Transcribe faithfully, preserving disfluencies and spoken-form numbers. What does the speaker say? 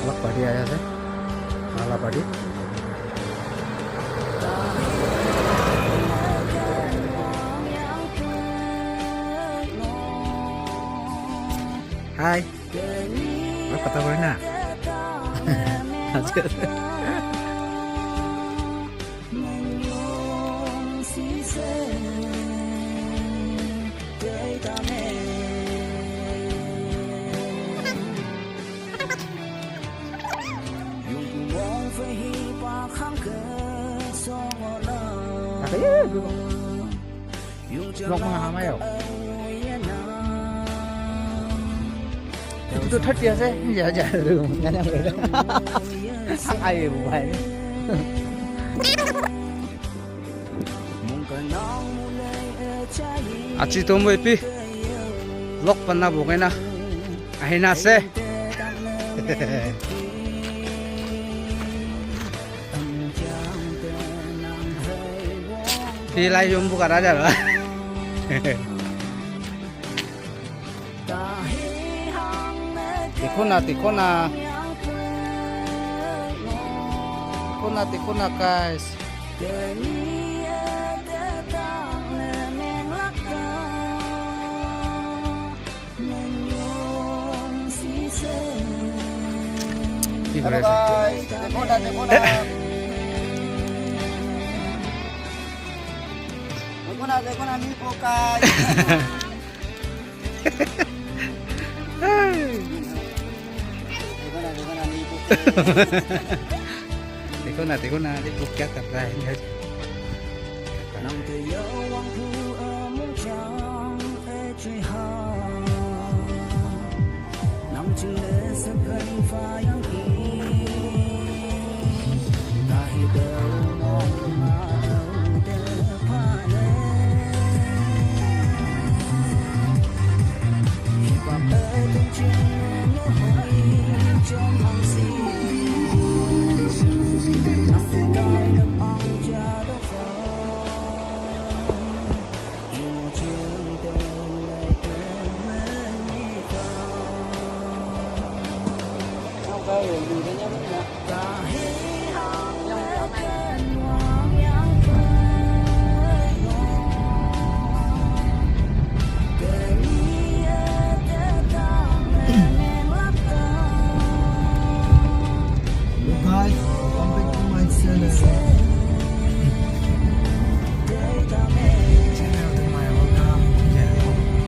अलग पार्टी आया है। काला पार्टी। हाय। Apa kabarnya? Vlog mga hamayo. Itu tuh thirty ya, saya. Ya, ya, lu, nggak nyampe. Ayo, bukan. Achi tombo ipi. Vlog panna bogena. Ahina se. Pilai yumbu kada aja lah. देखो ना, देखो ना। देखो ना, देखो ना, guys। Hello guys, देखो ना, देखो ना। देखो ना, देखो ना, नींबू guys। देखो ना, देखो ना, नींबू। देखो ना, देखो ना, देखो क्या कर रहा है। Guys, welcome back to my channel.